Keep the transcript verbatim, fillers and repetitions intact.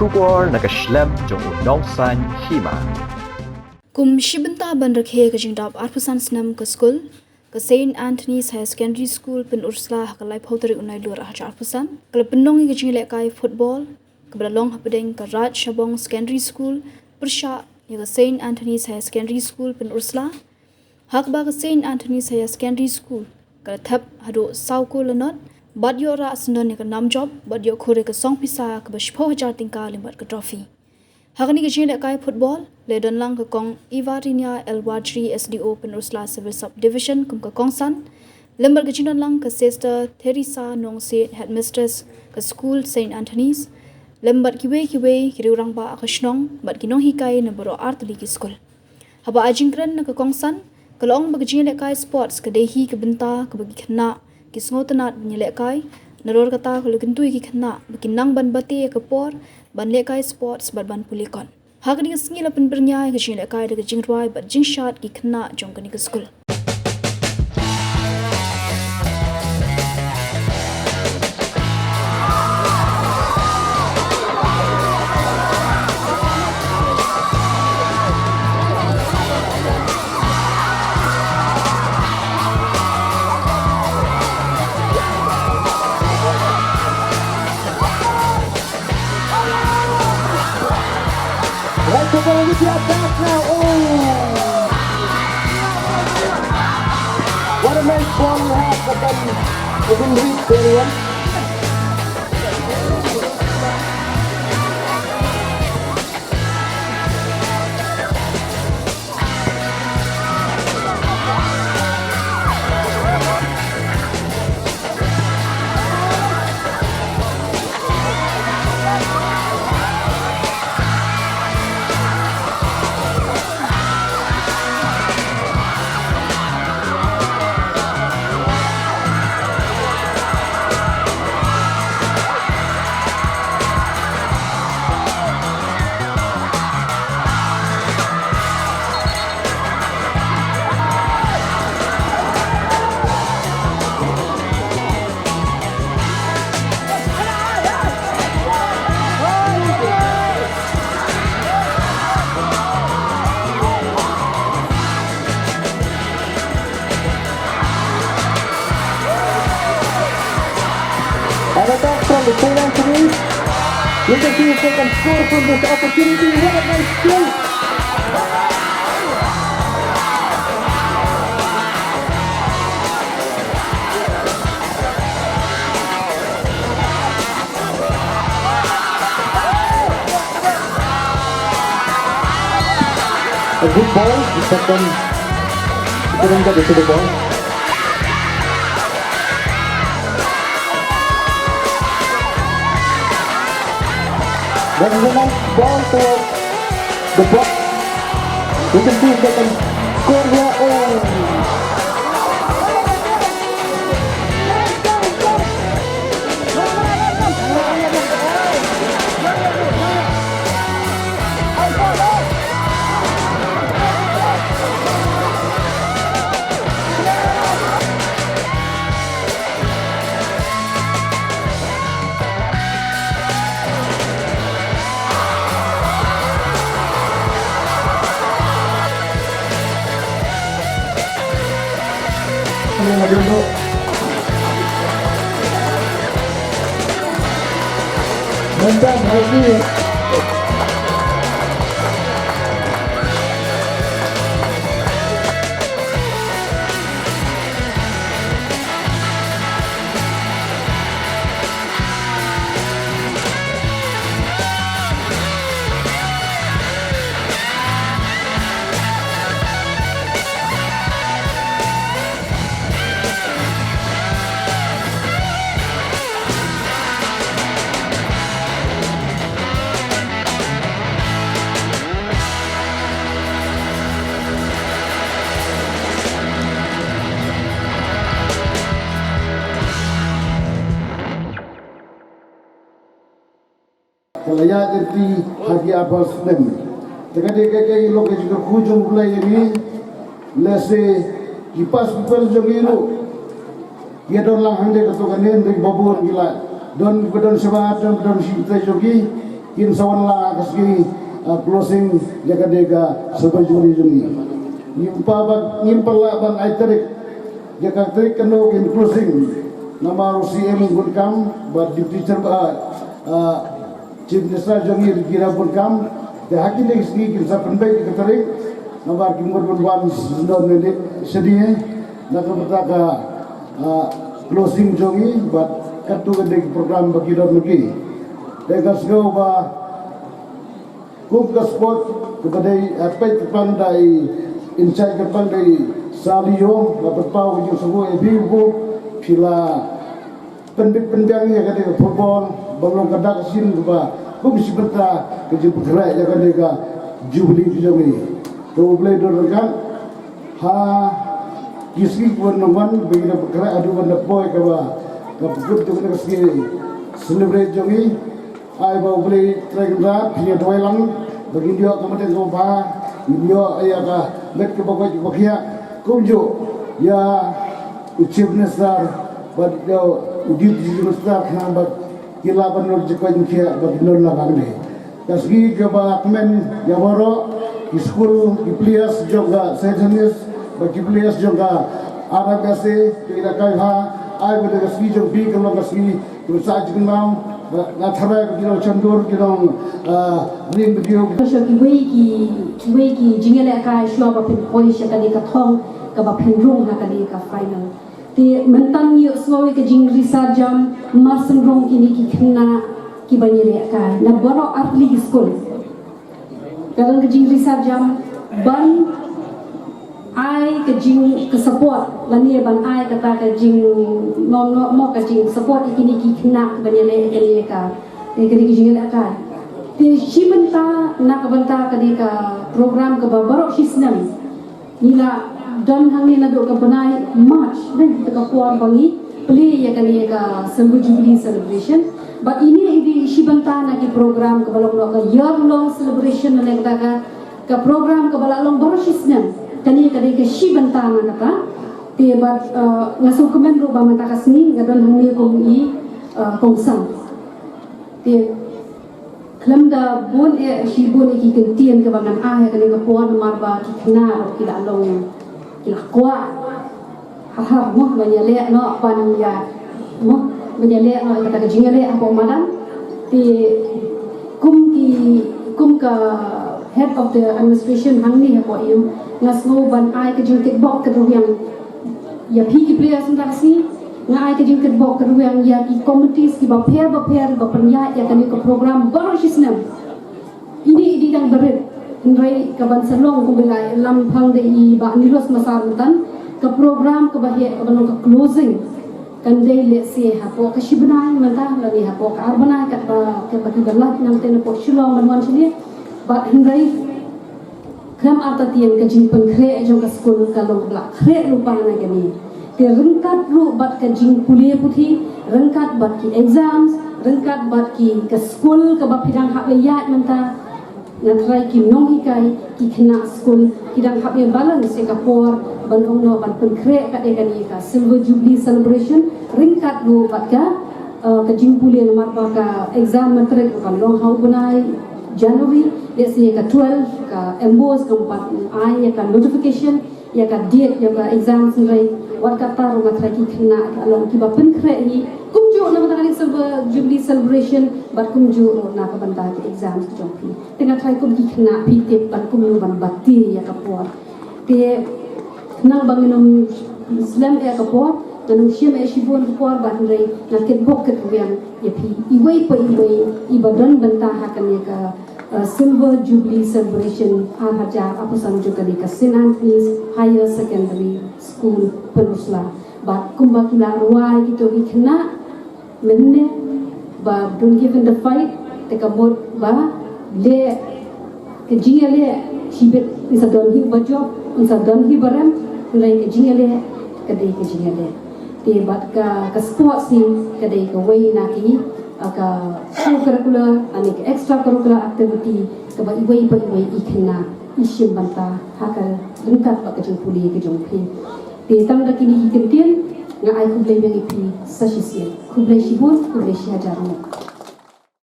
Khubor na ka shlem jong u Nongsaiñ Hima. Kum shi bynta ban rakhe ka jingdap arphew san snem ka skul, ka Saint Anthony's Higher Secondary School Pynursla ha ka laiphew tarik u Nailur arhajar arphew san ka la pynlong ïa ka jinglehkai football kaba la long hapdeng ka Raj Shabong Secondary School pyrshah ïa ka Saint Anthony's Higher Secondary School Pynursla. Ha kaba ka Saint Anthony's Higher Secondary School ka la thep haduh saw kol la nod bad ïoh rah syndon ïa ka nam jop bad ïoh khur ïa ka song pisa kaba shiphew hajar tyngka lem bad ka trophy. Ha kane ka jinglehkai football la don lang ka Kong Ivarinia L Wajri, S D O Pynursla Civil Sub Division kum ka kongsan, lem bad ka jingdon lang ka Sister Theresa Nongsiej, Headmistress ka skul Saint Anthony's, lem bad kiwei kiwei ki riew rangbah ka shnong bad ki nonghikai na baroh artylli ki skul. Haba ai jingkren na ka kongsan ka la ong ba ka jinglehkai sports ka dei hi ka bynta kaba ki khynnah ki sngewtynnad ban ïalehkai. Nalor kata ka la kyntu ïa ki khynnah ba kin nang ban bate ïa ka por ban lehkai sports bad ban pule kot. Ha kane ka sngi la pynbyrngia ïa ka jinglehkai da ka jingrwai bad jingshad ki khynnah jong kane ka skul. Right, we're gonna get you back now. Oh! What a nice ball you have, but then it didn't reach very well. And attack from the Saint Anthony. You can see if they can score from this opportunity. What a nice play. A good ball, but then he couldn't get it to the ball. That is a nice ball towards the box. We can see if they can score here. Oh! Ka la ïaid lynti ha ki arphew snem. Te ka dei ka, ka long ka jingkyrkhu jong U Blei ïa ngi. Lehse ki past people jong ngi ruh ki ïa don lang hangne kato kane, hynrei ba bun ki la don, ba don shabar, don, ba don shi tei jong ki. Kin sa wan lang ha ka sngi, ah, closing ïa kane ka Silver Jubilee jong ngi. Ngim pat ba, ngim pat lah ban ai tarik ïa ka tarik kano kin closing. Namar u C M un kam bad Deputy Chairman, ah, ah, Chief Minister jong ngi ruh ki dang bun kam. Te ha kine ki sngi kin sa pynbeit ïa ka tarik. Namar ki mut ban wan sdang ne shane na ka bynta ka, ah, closing jong ngi bad katto katne ki program ba ki don ma ki. Te nga sngew ba kum ka sport kaba dei, ah, peit kyrpang da i in charge kyrpang da i Sir Leo, la pynpaw ka jingsngew ïa phi ba phi la pynbit pynbiang ïa kane ka football ba long ka dak sien kaba kum shi bynta ka jingpynkhreh ïa kane ka Jubilee ka jong ngi. To U Blei don ryngkat ha ki sngi kiban nang wan ba ngi da pynkhreh haduh ban da poi kaba ka pynkut jong kane ka sngi celebrate jong ngi. Ai ba U Blei Trai Kynrad phin ïa duwai lang ba ngin ïoh ka mynsiem kaba bha, ngin ïoh ïa ka met kaba koit kaba khiah, kumjuh ïa u Chief Minister bad ïa u Deputy Chief Minister khnang ba ki lah ban ïoh jingkoit jingkhiah ba kin don lang hangne. Ka sngi kaba kmen ïa baroh ki skul, ki players jong ka Saint Agnes bad ki players jong ka R M S A, ki la kai ha, ai ba da ka sngi jong phi ka long ka sngi Rusa jingmam, nga tharai ki nong chandur, ki nong, ah, ring video. Sha kiwei ki, kiwei ki jingïalehkai shuwa ba phin poi sha kane ka thong kaba phin rung ha kane ka final. Te mynta ngi ïohsngew ïa ka jingri sarjam, mar shen rung kine ki khynnah kiba ïalehkai na baroh artylli ki skul. Ka don ka jingri sarjam ban ai ka jing ka support lane ban ai kata ka jing, mo, mo, mo ka jing support ïa kine ki khynnah ban ïaleh ïa kane ka, ïa kane ka jingïalehkai. Te shi bynta na ka bynta kane ka program kaba baroh shi snem ngi la don hangne naduh ka bnai March, dei kata ka por ba ngi plie ïa kane ka Silver Jubilee celebration. Bad ine i dei shi bynta na ki program kaba long, long ka year long celebration, lane kata ka, ka program kaba la long baroh shi snem. Kane ka dei ka shi bynta na kata. Te bad, eh, nga sngewkmen ruh ba mynta ka sngi nga don hangne kum i, eh, kongsan. Te khlem da bun eh shibun eh ki kyntien kaba ngan ai ha kane ka por namar ba ki khynnah ruh ki la long, ki la kwah. Ha ha, mo, ban ïaleh noh, ban ïa, mo, ban ïaleh noh ïa kata ka jingïaleh hapoh madan. Te kum ki, kum ka head of the administration hangne hapoh ïew, nga sngew ban ai ka jingkitbok kyrwiang ïa phi ki players mynta ka sngi, nga ai ka jingkitbok kyrwiang ïa ki committees kiba pher bapher ba pynïaid ïa kane ka program baroh shi snem. Ine i dei tang barit, hynrei kaban sa long kumba la lam phang da i Bah Nilos Massar mynta, ka program kaba heh kaba long ka closing kan dei lehse hapoh ka shi bnai mynta lane hapoh ka ar bnai katba, katba kiba lait nangta napoh Shillong ban wan shane. Bad hynrei khlem artatien ka jingpynkhreh jong ka skul ka long kaba la khreh lypa na kane. Te ryngkat ruh bad ka jingpule puthi, ryngkat bad ki exams, ryngkat bad ki ka skul kaba phi dang hap ïaid mynta, nga tharai ki nonghikai, ki khynnah skul ki dang hap ïa balance ïa ka por ban ong noh ban pynkhreh katne kane ka Silver Jubilee celebration, ryngkat ruh bad ka, eh, ka jingpule namar ba ka exam matric kan long ha u bnai January, lehse ïa ka twelve ka MBOSE kan pat ai ïa ka notification ïa ka date ïa ka exam, hynrei wat kata ruh nga tharai ki khynnah ka long kiba pynkhreh hi kumjuh na ka bynta ka Silver Jubilee celebration bad kumjuh ruh na ka bynta ki exam ki jong phi. Te nga tharai kum ki khynnah phi tip ban kumno ban bati ïa ka por. Te nang ba ngan ym slem eh ka por, ngan ym shim eh shibun ka por, bad hynrei nga kitbok kitrwiang ïa phi iwei pa iwei iba don bynta ha kane ka, uh, Silver Jubilee Celebration ar hajar arphew san jong kane ka Saint Agnes Higher Secondary School Pynursla. Bad kumba ki la rwai kito ki khynnah mynne ba don't give in the fight, te ka mut ba leh ka jingïaleh shibit, yn sa don hi uba jop, yn sa don hi uba rem, hynrei ka jingïaleh ka dei ka jingïaleh. Te bad ka, ka sports hi ka dei kawei na ki, ah, ka co-curricular lane ka extracurricular activity kaba iwei pa iwei i khynnah i shim bynta ha ka ryngkat bad ka jingpule ka jong phi. Te tang da kine ki kyntien nga ai khublei biang ïa phi sa shisien. Khublei shibun, khublei shihajar nguh.